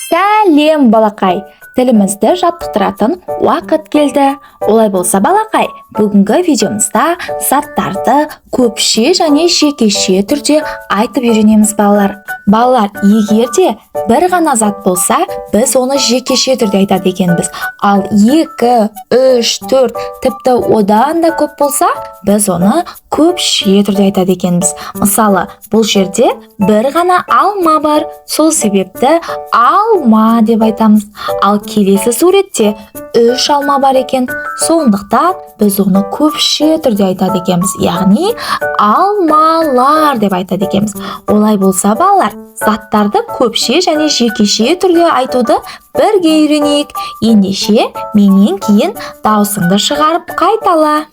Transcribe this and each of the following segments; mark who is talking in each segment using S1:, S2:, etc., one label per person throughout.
S1: Сәлем, балақай! Тілімізді жаттықтыратын уақыт келді. Олай болса, балақай, бүгінгі видеомызда заттарды көпше және жекеше түрде айтып үйренеміз, балалар. Балалар, егер де бір ғана зат болса, біз оны жекеше түрде айтады екенбіз. Ал екі, үш, төрт, тіпті одан да көп болса, біз оны көпше түрде айтады екенбіз. Мысалы, бұл жерде бір ғана алма бар, сол себепті алма деп айтамыз. Ал келесі суретте үш алма бар екен, сондықтан біз оны көпше түрде айтады екенбіз, яғни алмалар деп айтады екенбіз. Олай болса, балалар, заттарды көпше және жекеше түрде айтуды бірге үйренейік. Ендеше, менен кейін даусыңды шығарып қайтала.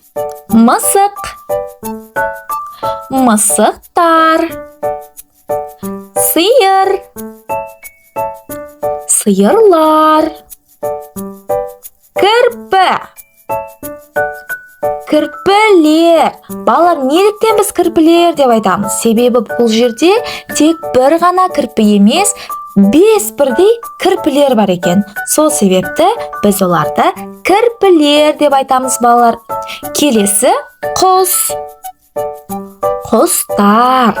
S1: Мысық, мысықтар, сиыр, сиырлар, кірпі, кірпілер. Балалар, неліктен біз кірпілер деп айтамыз? Себебі бұл жерде тек бір ғана кірпі емес, 5 бірдей кірпілер бар екен. Сол себепті біз оларды кірпілер деп айтамыз, балалар. Келесі құс, құстар,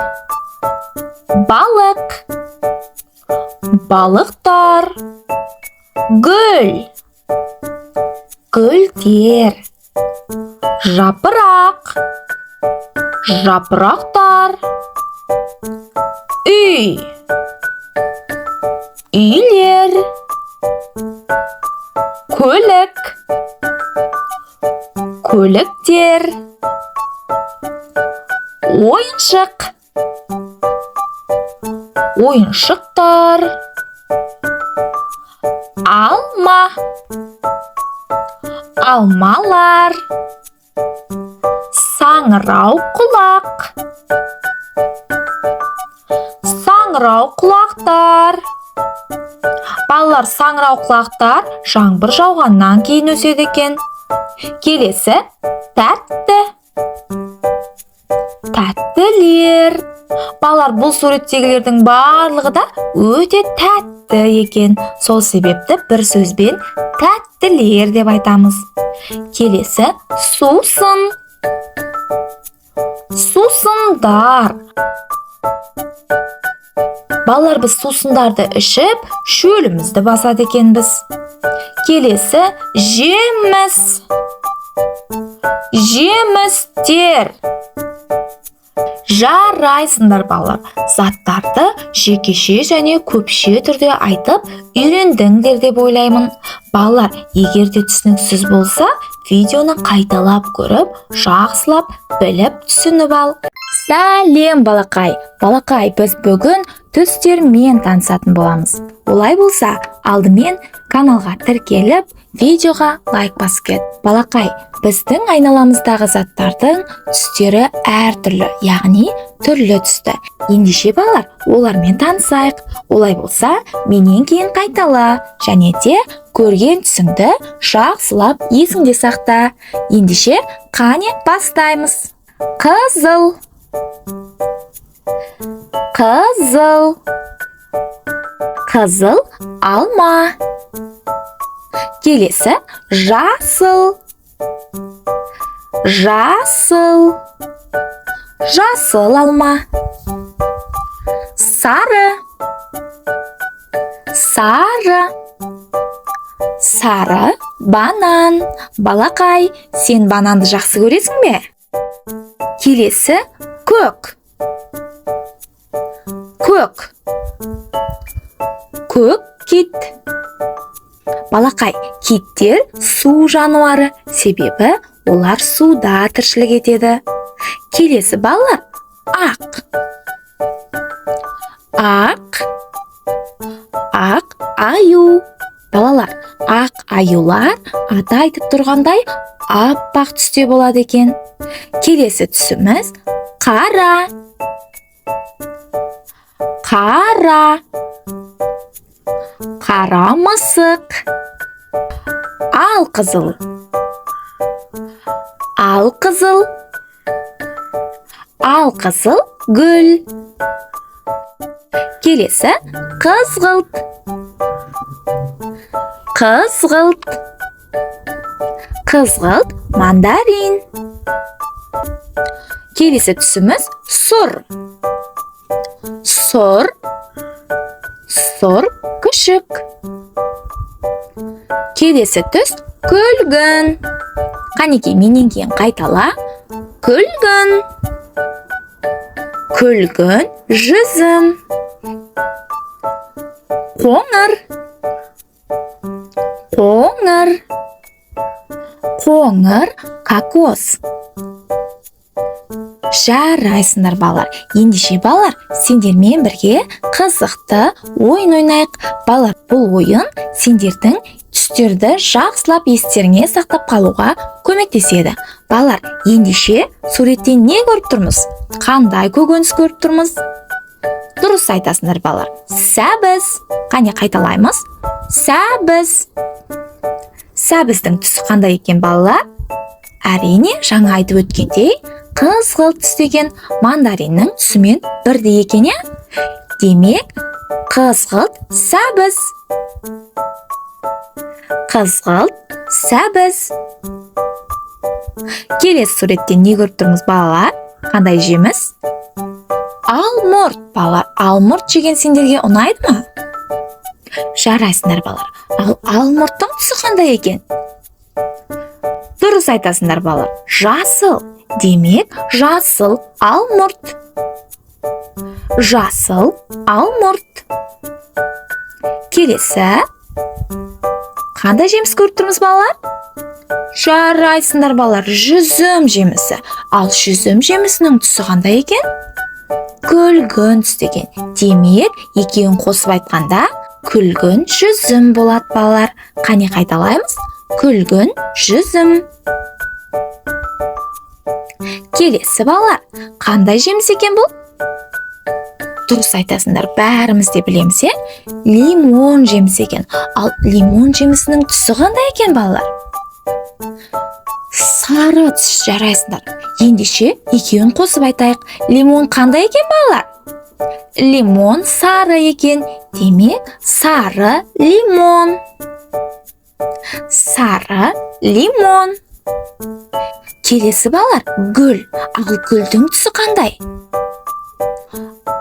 S1: балық, балықтар, гүл, гүлдер, жапырақ, жапырақтар, үй, үйлер, көлік, көліктер, ойыншық, ойыншықтар, алма, алмалар, саңырау құлақ, саңырау құлақтар. Балалар, саңырау құлақтар жаңбыр жауғаннан кейін өседі екен. Келесі тәтті, тәттілер. Балалар, бұл суреттегілердің барлығы да өте тәтті екен. Сол себепті бір сөзбен тәттілер деп айтамыз. Келесі сусын, сусындар. Балалар, біз сусындарды ішіп, шөлімізді басады екенбіз. Келесі жеміс, жемістер. Жарайсыңдар, балалар. Заттарды жекеше және көпше түрде айтып үйрендіңдер деп ойлаймын. Балалар, егер де түсініксіз болса, видеоны қайталап көріп, жақсылап біліп түсініп ал. Сәлем, балақай! Балақай, біз бүгін түстермен танысатын боламыз. Олай болса, алдымен каналға тіркеліп, видеоға лайк басып кет. Балақай, біздің айналамыздағы заттардың түстері әртүрлі, яғни түрлі түсті. Ендеше, балалар, олармен танысайық. Олай болса, менен кейін қайтала және де көрген түсіңді жақсылап есіңде сақта. Ендеше, қане, бастаймыз. Қызыл, қызыл, қызыл алма. Келесі жасыл, жасыл, жасыл алма. Сары, сары, сары банан. Балақай, сен бананды жақсы көресің бе? Келесі көк, көк, көк кит. Балақай, киттер су жануары, себебі олар суда тіршілік етеді. Келесі, балалар, ақ, ақ, ақ аю. Балалар, ақ аюлар аты айтып тұрғандай аппақ түсте болады екен. Келесі түсіміз қара, қара, қара мысық. Ал қызыл, ал қызыл, ал қызыл гүл. Келесі қызғылт. Қызғылт, қызғылт мандарин. Келесі түсіміз сұр. Сұр, сұр күшік. Келесі түс күлгін. Қанекей, менен кейін қайтала. Күлгін, күлгін жүзім. Қоңыр, қоңыр, қоңыр кокос. Жарайсыңдар, балалар. Ендеше, балалар, сендермен бірге қызықты ойын ойнайық. Балалар, бұл ойын сендердің түстерді жақсылап естеріңе сақтап қалуға көмектеседі. Балалар, ендеше суреттен не көріп тұрмыз? Қандай көкөніс көріп тұрмыз? Дұрыс айтасыңдар, балалар, сәбіз. Қане, қайталаймыз: сәбіз. Сәбіздің түсі қандай екен, балалар? Әрине, жаңа айтып өткендей, қызғылт түсті екен. Мандариннің түсімен бірдей екен, иә? Демек, қызғылт сәбіз, қызғылт сәбіз. Келесі суретте не көріп тұрмыз, балалар? Қандай жеміс? Алмұрт. Балалар, алмұрт жеген сендерге ұнайды ма? Жарайсыңдар, балалар. Ал алмұрттың түсі қандай екен? Дұрыс айтасыңдар, балалар, жасыл. Демек, жасыл алмұрт, жасыл алмұрт. Келесі қандай жеміс көріп тұрмыз, балалар? Жарайсыңдар, балалар, жүзім жемісі. Ал жүзім жемісінің түсі қандай екен? Күлгін түсті екен. Демек, екеуін қосып айтқанда, күлгін жүзім болады. Балалар, қане, қайталаймыз: күлгін жүзім. Келесі, балалар, қандай жеміс екен бұл? Дұрыс айтасыңдар, бәріміз де білеміз, иә, лимон жемісі екен. Ал лимон жемісінің түсі қандай екен, балалар? Сары түс. Жарайсыңдар. Ендеше екеуін қосып айтайық. Лимон қандай екен, балалар? Лимон сары екен. Демек, сары лимон, сары лимон. Келесі, балалар, гүл. Ал гүлдің түсі қандай?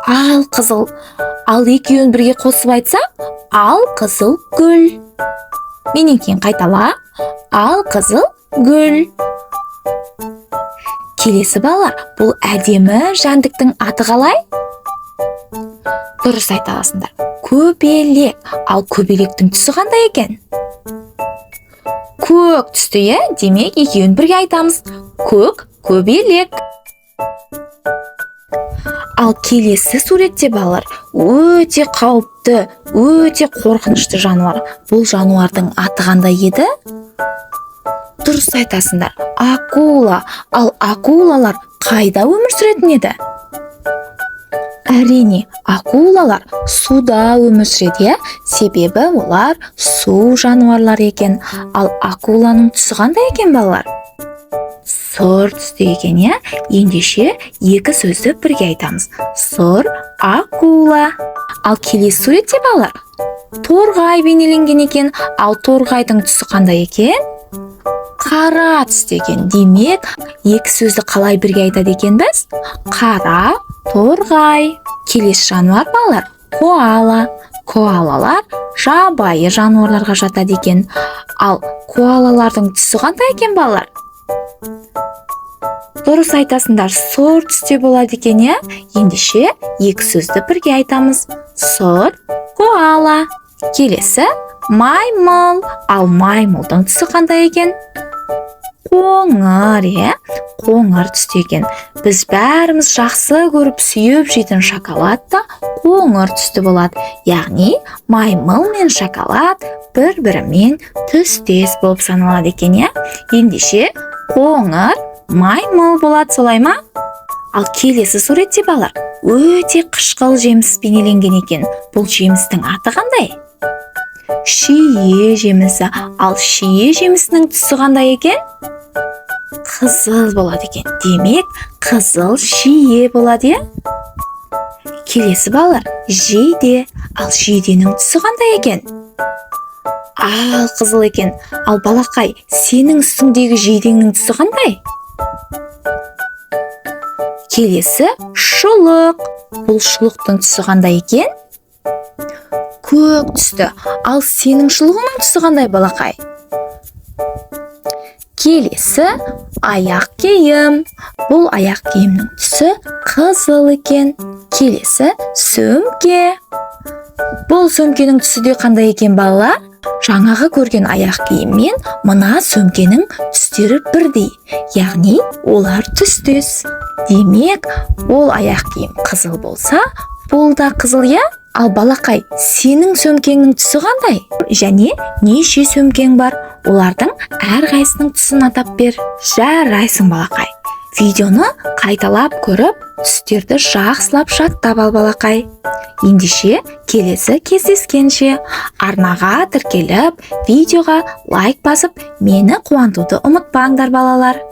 S1: Ал қызыл. Ал екеуін бірге қосып айтсақ, ал қызыл гүл. Менен кейін қайтала: ал қызыл гүл. Келесі, балалар, бұл әдемі жәндіктің аты қалай? Дұрыс айта аласыңдар, көбелек. Ал көбелектің түсі қандай екен? Көк түсті, иә? Демек, екеуін бірге айтамыз: көк көбелек. Ал келесі суретте, балалар, өте қауіпті, өте қорқынышты жануар. Бұл жануардың аты қандай еді? Дұрыс айтасыңдар, акула. Ал акулалар қайда өмір сүретін еді? Әрине, акулалар суда өмір сүреді, иә, себебі олар су жануарлары екен. Ал акуланың түсі қандай екен, балалар? Сұр түсті екен, иә? Ендеше екі сөзді бірге айтамыз: сұр акула. Ал келесі суретте, балалар, торғай бейнеленген екен. Ал торғайдың түсі қандай екен? Қара түсті екен. Демек, екі сөзді қалай бірге айтады екенбіз? Қара торғай. Келесі жануар, балалар, коала. Коалалар жабайы жануарларға жатады екен. Ал коалалардың түсі қандай екен, балалар? Дұрыс айтасыңдар, сұр түсте болады екен, иә? Ендеше екі сөзді бірге айтамыз: сұр коала. Келесі маймыл. Ал маймылдың түсі қандай екен? Қоңыр, иә, қоңыр түсті екен. Біз бәріміз жақсы көріп, сүйіп жейтін шоколад та қоңыр түсті болады. Яғни маймыл мен шоколад бір бірімен түстес болып саналады екен, иә? Ендеше қоңыр маймыл болады, солай ма? Ал келесі суретте, балалар, өте қышқыл жеміс бейнеленген екен. Бұл жемістің аты қандай? Шие жемісі. Ал шие жемісінің түсі қандай екен? Қызыл болады екен. Демек, қызыл шие болады, иә? Келесі, балалар, жейде. Ал жейденің түсі қандай екен? Ал қызыл екен. Ал балақай, сенің үстіңдегі жейдеңнің түсі қандай? Келесі шұлық. Бұл шұлықтың түсі қандай екен? Көк түсті. Ал сенің шұлығыңның түсі қандай, балақай? Келесі аяқ киім. Бұл аяқ киімнің түсі қызыл екен. Келесі сөмке. Бұл сөмкенің түсі де қандай екен, балалар? Жаңағы көрген аяқ киім мен мына сөмкенің түстері бірдей, яғни олар түстес. Демек, ол аяқ киім қызыл болса, бұл да қызыл, иә? Ал балақай, сенің сөмкеңнің түсі қандай? Және неше сөмкең бар? Олардың әрқайсысының түсін атап бер. Жарайсың, балақай. Видеоны қайталап көріп, түстерді жақсылап жаттап ал, балақай. Ендеше, келесі кездескенше, арнаға тіркеліп, видеоға лайк басып, мені қуантуды ұмытпаңдар, балалар.